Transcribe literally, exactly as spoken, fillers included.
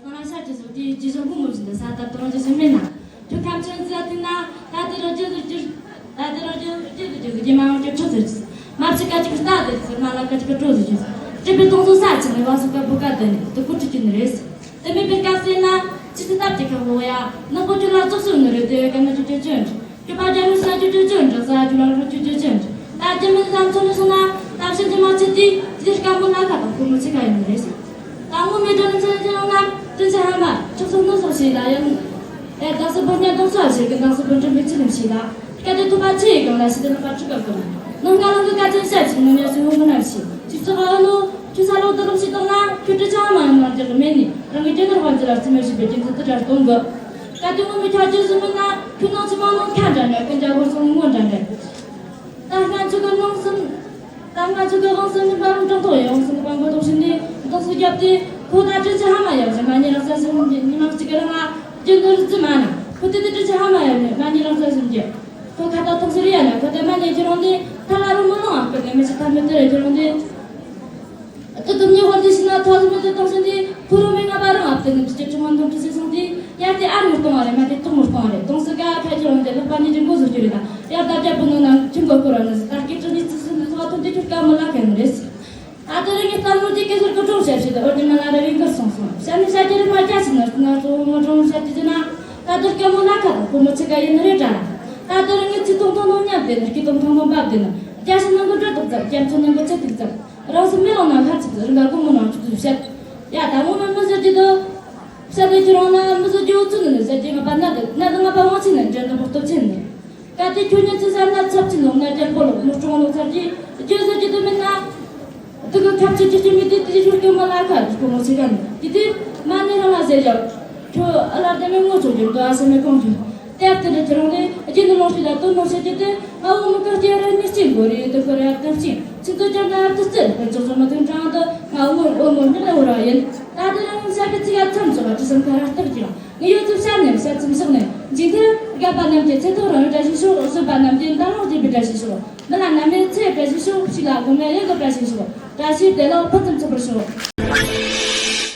ཁོང་རང་ཤར་གྱི་སོགས་དེའི་རྗེས་སོར་ཕུང་མོ་བཞིན་དུ་ས་ལྟར་དུ་རང་རྒྱུ་ཞིག་མེད་ན། ཁྱོད་ཁམས་ཆེན་ཙི་ལ་ཐུག་ན། ད་དེ་རང་རྒྱུ་དུ་གྱུར། ད་དེ་རང་རྒྱུ་རྒྱུ་དུ་གྱུར་གྱི་མ་འོང་གྱི་ཁྲོ་ཟེར་གྱི། མ་ཕྱི་ཀ་ཅིག་རྟ་དེ་ཟེར། མ་ལ་ཀ་ཅིག་གྲོ་ཟེར་གྱི། སྲིད་པའི་སྟོང་ཚོ་ས་ཆགས་ནས་བ་སུ་ཀ་བུ་ཀ་དེ་ནས་དུ་ཀུ་ཁྲི་གྱུར་ནི་རེད། དེ་མིན་པའི་སྐབས་སུ་ན། ཕྱི་ཚུལ་སྟབས་ཀྱིས་ཁ་བོ་ཡ། ནག་པོ་ཁྱོད་ལ་བཙོག་སོང་ནི་རེད། དེ་ག་ན་ཁྱོད་ཀྱི་ཅོན། སྐྱོ་པ་རྒྱ་ནུ་ས་ཅོ་ཅོ་ཅོ་འདྲ། ས་ཅོ་ལ་རུ་ཅོ་ཅོ་ཅོ་འདྲ། ད་རྒྱ་མི་ལ་མཚོན་ནས་སོང་ན། ད་ཕྱིན་ཅི་མ་ཆེ་དེ་དེ་དཀའ་མོ་ལ་ཁ་དང་ཁོ་མོ་ཆེ་ག་ཡིན་ནི་རེད་ཟེར། ད་ངོ་མི་འདྲ་ནི་མཚོན་ཅི་ཡོང་ན། དྲིན་ཆེ་ཧ་མ་ཆོག་སོང་ནོ་སོ་ཞེས་ད་ཡང་། ཨེ་ད་སི་པོ་ཉན་དང་སོ་ཞེས་ཀྱི་ད་སི་པོ་འགྲིམ་པའི་ཆི་ལིམ་ཞེས་ད། སྐད་དེ་ཐོབ་པ་ཆེ་ཡི་གང་ལ་ཞི་དེ་ལ་པ་ཆུ་ག་གོ་ན། ནང་ང་ལང་གི་སྐད་ཆ་བཤད་ཅིག་ནོ་ཉ་སུ་ཧུ་མི་ན་ཞེས་ཅིག་ཙོག་ཨ་ནོ། ཁྱོད་ས་ལོག་ཏུ་ལོག་ཞིག་བཏང་ན། ཁྱོད་དྲི་ཆ་མ་ཡོང་ནང་རྒྱག་གི་མེད་ནི། རང་གི་རྒྱུ་ནོར་དབང་ཅི་ལ་རྩིས་མེད་བྱེད་པའི་རྒྱུ་མཚན་དེ་འདྲ་གཏོང་གི། གལ་ཏེ་ངོ་མི་ཁྱོད་རྒྱུ་བཟོ་མིན་ན། ཁྱོད་ནང་ཆི་མ་ནང་ཁ་འདྲ་འདྲ། ཀུན་ཀྱང་སྒོ་སོང་ངོ་འདྲ་འདྲ། ད་ང་ཚོ་གི་ནང་སེམས། ད་ང་ཚོ་གི་དབང་སེམས་མིན་པ་རུང་དྲང་ཐོག་ཡོང་སེམས་པ་མགོ་ཐོག་ཕྱིན་ནས་འདང་སུ་རྒྱབ་སྟེ། ཁོ་ད་དྲི་ཆ་ཧ་མ་ཡག་ཟེར། མ་ཉེས་རང་ས་སེམས་ཉི་མ་གཅིག་གི་རིང་ང་རྒྱུ་ནོར་རྩིས་མ་ན། ཁོ་དེ་དེ་དྲི་ཆ་ཧ་མ་ཡག་ནས་མ་ཉེས་རང་ས་སེམས་རྒྱུ། ཁོ་ཁ་ད་ཐོག་སེ་རི་ཡ་ན་ཁོ་དེ་མ་ཉེས་ཁྱེད་རང་ནས་ཐ་ལ་རུ་མི་ལོང་ཨ། ཁོ་དེ་མི་ཤི་ཐ་མི་དེ་རེད་ཁྱེད་རང་ནས། ཏུ་ཏུ་མྱི་ཧོར་དེ་ཤི་ན་ཐོག་མི་དེ་གཏོང་ཤིན་དེ་ཁུ་རུ་མི་ང་པ་རང་ཨབ་དེ་ནི་དུ་ཅི་ཅི་མང་དུ་ཅི་སེ་སོང་དེ་ཡར་དེ་ཨ་ནུ་གཏོང་བ་རེད། མ་དེ་ཏུ་མུ་གཏོང་བ་རེད། གཏོང་སི་ག་ཁ་ཁྱེད་རང་དེ་ལག་པ་ཉིད་ཀྱི་མགོ་བཟོ་རྒྱུ་རེད། ད་ཡར་ད་རྒྱབ་པོ་ནོ་ན་ཁྱིམ་གོ་ཁུ་ར་ནི་ད་སྐད་ཅིག་ནི་ཙི་སི་ནི་ཚོ་བ་ཐོན་དེ་ཁྱོད་ཀ་མོ་ལ་ཁ་ནི་རེད། ད་དེ་རིང་གི་གཏམ་ལོ་དེ་སྐད་ཟུར་གོ་ཀྲོང་བཤད་ཤེས་དེ་ཨོ་དེ་མ་ལ་ར་བའི་མགར་སོང་སོང་བཤད་ནི་བཤད་རྒྱུ་རེད། མ་རྒྱ་ཆེ་ན་ང་ཚོ་ང་ཀྲོང་བཤད་དེ་ཟེར་ན། ད་དེར་སྐད་མོ་ལ་ཁ་དང་ཁོ་མོ་ཚི་ག་ཡིན་ནི་རེད་དྲ། ད་དེ་རིང་ངས་ཚིག་ཐུང་ཐུང་ནོ་མཉམ་དེ་ནི་སྐད་ཐུང་ཐུང་ནོ་འབབ་དེ་ནི་རྒྱ་ཆེ་ནང་གི་འདྲ་དུག་ཙམ། རྒྱ་མཚོ་ནང་གི་ཚ་དུག་ཙམ། རང་སེམས་མེ་ལོང་ན་ལྷ་ཚིག་ཚིག་རི་འགའ་ཀུ་མོ་ནང་ཆུ་ཚུགས་བཤད། ཡ་ད་ངོ་མ་མི་ཟེར་རྒྱུ་དུ། བཤད་དུ་ཁྱེད་རང་ན་མི་ཟེར་རྒྱུ་འུ་ཚུགས་ནི་ནི་ཟེར་རྒྱུ་ང་པ་ན་དུ་ན་དུ་ང་པ་དབང་ཆེ་ནི་འདྲེན་དུ་མོ་སྟོབས་ཆེ་ནི། གལ་ཏེ་ཁྱོད་ཉིད་ཚེ་ས་ན་ཚབས་ཆེན་ལོག་ན་རྒྱལ་པོ་ལོག་མི་སྐྲོང་ལོག་ཚར་གྱི་རྒྱུ་ཟེར་རྒྱུ་དུ་མིན་ན། དུ་གི་ཁྱབ་ཆེ་རྒྱུ་ཆེ་མི་དེ་དེ་ཤོར་གི་མ་ལ་ཁ་དུ་ཁོ་མོ་ཆེ་ག་ནི་དེ་དེ་མ་ནི་རང་ལ་ཟེར་ཡག་ཁྱོད་ཨ་ལ་དེ་མི་ངོ་ཚོགས་རྒྱུ་འདུག་ཨ་སེ་མི་གོང་རྒྱུ། དེ་ལྟར་དེ་ཁྱེད་རང་ནི་རྒྱུ་ནི་ལོངས་ཤིག་ལ་དོན་ལོངས་ཤིག་རྒྱུ་དེ་ང་འོ་མི་ཀ་སྐྱེ་ར་ཉི་གཅིག་འགོ་རེ་དུ་ཁོ་ར་དུ་གཅིག་ཁྱིམ་ཚོ་ཅན་ན་དུ་རྩེ་ཁོ་ཚོ་ཚོ་མ་དོན་གྲང་དུ་ང་འོ་འོ་མོ་མི་ལ་འོ་ར་ཡིན། ད་དེ་རང་ས་གི་ཚིག་ཡ་མཚམས་སོ་བ་དྲི་སེམས་ཁ་ར་སྟག་ཅིག་ངས་ཡོད་ཚུལ་བཤད་ནས་བཤད་ཚུལ་བཞག་ནས་འཇིག་མཐར་དགའ་པ་རྣམས་ཀྱི་ཚེ་ཐོག་རང་བཀྲ་ཤིས་ཤོག་བཟོད་པ་རྣམས་ཀྱི་འདམ་ལོག་བརྗེད་པའི་བཀྲ་ཤིས་ཤོག་མི་ལ་ན་མེད་ཚེ་བཀྲ་ཤིས་ཤོག་ཕྱི་ལ་སྒོ་ངའི་གཡང་གི་བཀྲ་ཤིས་ཤོག་བཀྲ་ཤིས་བདེ་ལེགས་ཕུན་སུམ་ཚོགས་པར་ཤོག